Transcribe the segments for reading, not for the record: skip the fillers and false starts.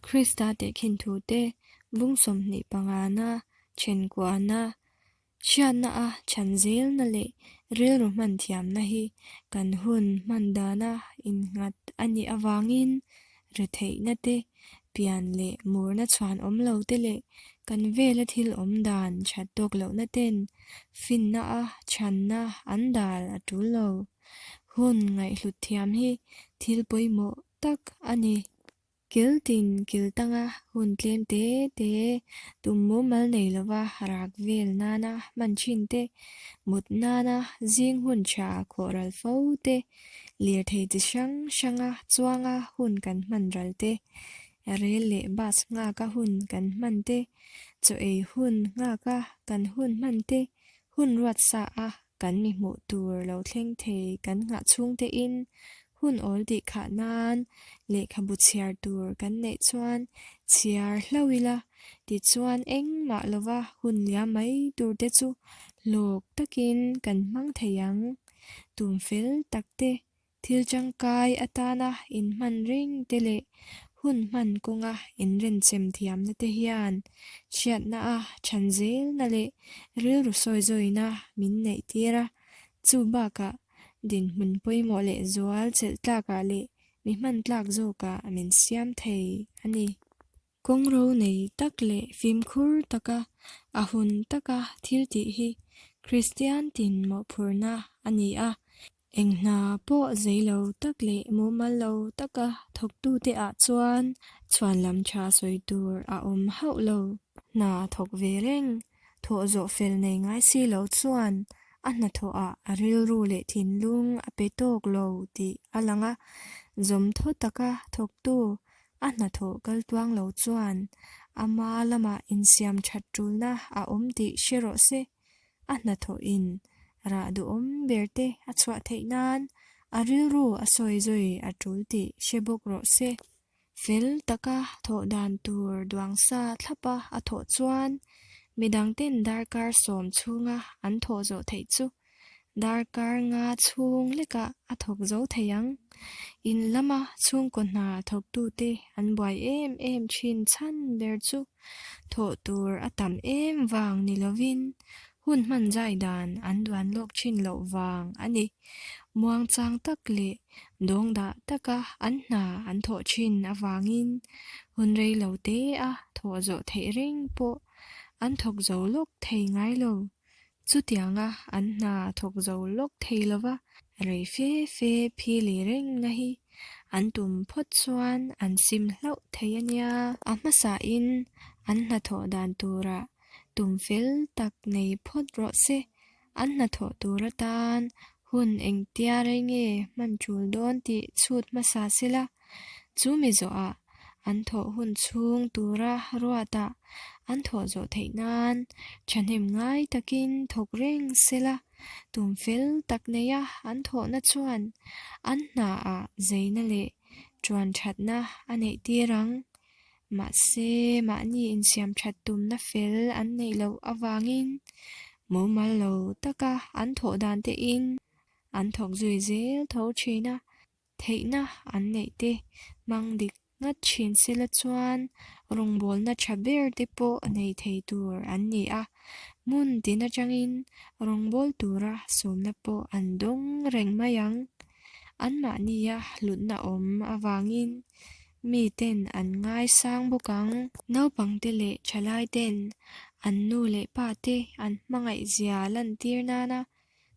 Krista tehkhin thute bung 25na, thenkuahna, hriatna a chhan zelna leh rilru hman thiamna hi kan hun hman dana innghat a nih avangin retheihna te, pian leh murna chhuan awm lo te leh kan vela thil awm dan that tawk lohna ten finna a chhanna an dal a tul lo. Hun ngaihhlut thiam hi thil pawimawh tak a ni. Kil tin kil tanga hun tlem te te tum mumal nei lova rak vel nana hman thin te, mut nana zing hun tha khawh ral fo te, lirthei chi hrang hranga chuanga hun kan hman ral te, rel leh bus nghaka hun kan hman te, chaw ei hun nghaka kan hun hman te, hun ruat sa a kan mi hmuh tur lo thleng thei kan nghah chhung tein hun awl tih khah nan lehkhabu chhiar tur kan neih chuan chhiar hlauh ila, tichuan engmah lova hun liam mai tur te chu hlawk takin kan hmang thei ang. Tum fel tak te Thil tangkai atana inhman reng te leh hun hman kawnga inrenchem thiamna te hian hriatna a than zelna leh rilru sawizawina min neih tir a, chu bakah dinhmun pawimawh leh zual chelh tlakah leh mi hman tlak zawkah min siam thei a ni. Kawngro nei tak leh fimkhur taka a hun taka thil tih hi Kristian tin mawhphurhna a ni a. Eng hna pawh zei lo tak leh mumal lo taka thawktute ah chuan chhuanlam tha sawi tur a awm hauh lo. Hna thawk ve reng, thawh zawh fel nei ngai si lo chuan a hnathawhah a rilru leh thinlung a pe tawk lo tih a lang a, zawmthaw taka thawktu A hnathawh kal tuang lo chuan ama lamah insiam that tulna a awm tih hre rawh se. A hnathawhin rah duhawm ber te a chhuah theih nan a rilru a sawi zui a tul tih hre bawk rawh se. Fel taka thawh dan tur duang sa thlapa a thawh chuan midangten darkar sawm chhunga an thawh zawh theih chu Darkar nga chhung lekah a thawk zo thei ang. In lama chhungkaw hna thawktute an buai em em thin chhan ber chu thawh tur a tam em vang ni lovin hun hman zai dan an duan lawk thin loh vang a ni. Muangchang tak leh dawngdah taka an hna an thawh thin avangin hun rei lo te a thawh zawh theih reng pawh an thawk zo lawk thei ngai lo. Chutianga an hna thawk zo lawk thei lova rei fe fe phi leh rengna hi an tum phawt chuan an sim hlauh thei a nia. A hmasain an hnathawh dan turah tum fel tak nei phawt rawh se. An hnathawh tur atan hun engtia rei nge hman tul dawn tih chhut hmasa sela, chu mi zawhah an thawh hun chhung tura ruatah an thawh zawh theih nan thahnem ngai takin thawk reng sela, tum fel tak neia an thawhna chuan an hnaah zeina leh tuan thatna a neih tir ang. Mahse, mahni insiam that tumna fel an neih loh avangin mumal lo taka an thawh dan tein an thawk zui zel tho thin a. Theihna an neih te hmang dik ngat thin sela chuan rawngbawlna tha ber te pawh nei thei tur an ni a, hmun tin atangin rawngbâwl tura sawmna pawh an dawng reng mai ang. Anmahnia hlutna awm avangin miten an ngaisang bawk ang. Naupangte leh thalaiten an nu leh pate an hmangaihzia lantir nana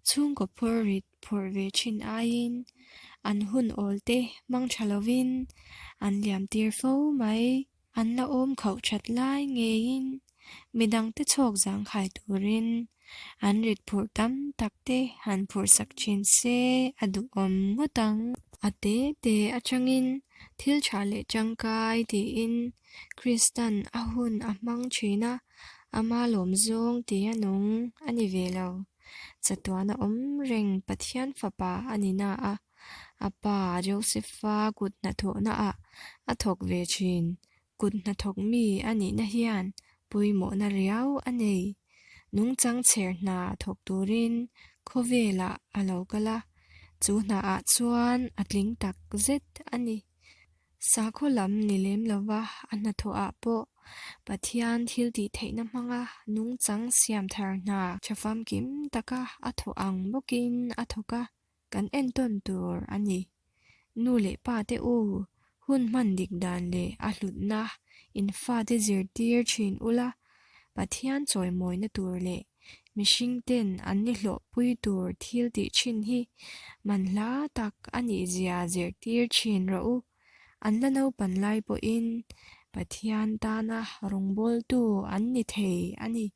Chhungkaw phur rit phurh ve thin aiin an hun awl te hmang tha lovin an liam tir fo mai. An la awm khauh that lai ngeiin midangte chhawk zangkhai turin an rit phurh tam tak te han phurh sak thin se a duhawm ngawt ang. A te te atangin thil tha leh tangkai tiin Kristan a hun a hmang thin a, ama lawm zawng tia nung a ni ve lo. Chatuana awm reng Pathian fapa a ni na a, a pa Joseph-a kut hnathawhnaah a thawk ve thin. Kut hnathawk mi a nihna hian pawimawhna riau a nei. Nungchang chher hna thawk turin khawvelah a lo kal a, chu hnaah chuan a tling tak zet a ni. Sakhaw lam ni lem lova a hnathawhah pawh Pathian thiltihtheihna hmanga nungchang siam thar hna tha famkim taka a thawh ang bawkin a thawk a, kan entawn tur a ni. Nu leh pa te u, hun hman dik dan leh a hlutna in fate zirtir thin ula, Pathian chawimawina tur leh mihring ten an ni hlawhpui tur thil tih thin hi manhla tak a nih zia zirtir thin rawh u. An la naupan lai pawhin Pathian tana rawngbawltu an ni thei a ni.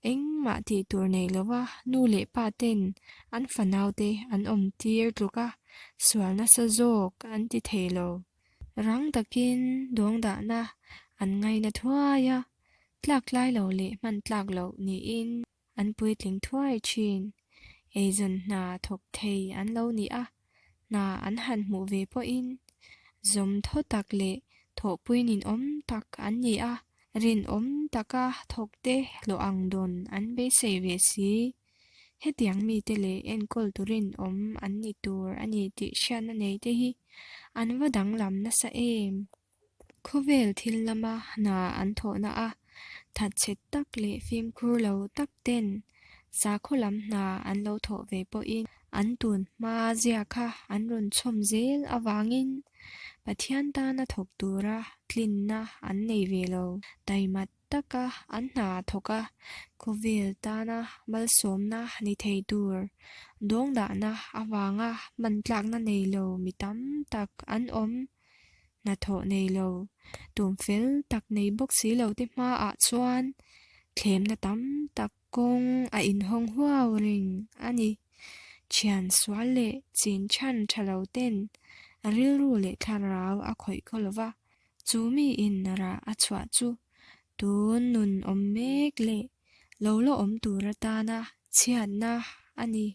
Engmah tih tur nei lova nu leh pa ten an fanaute an awm tir tluk a, sual nasa zawk an ti thei lo. Rang takin dawngdahna an ngaina thuai a, tlak tlai lo leh hman tlak loh niin an puitling thuai thin. Eizawn hna thawk thei an lo ni a, hna an han hmuh ve pawhin zawm thaw tak leh thawhpui ninawm tak an ni a, rinawm taka thawkte hlawh ang dawn an beisei ve si. Hetiang mite leh enkawl turin awm an ni tur a ni tih hriatna neite hi an va danglam nasa em? Khawvel thil lama hna an thawhna a thatchhe tak leh fimkhur lo tak ten sakhaw lam hna an lo thawh ve pawhin an tun hma zia kha an rawn chhawm zel avangin Pathian tana thawk tura tlinna an nei ve lo. Taima taka an hna thawk a, khawvel tana malsawmna ni thei tur dawngdahna avanga hmantlakna nei lo mi tam tak an awm. Hnathawh nei lo, tum fel tak nei bawk si lo te hmaah chuan thlemna tam tak kawng a inhawng huau reng a ni. Thian sual leh chin chhan tha lo ten rilru leh thlarau a khawih khaw lo va, chu miin rah a chhuah chu tun nun awm mek leh lo la awm tur atana chhiatna a ni.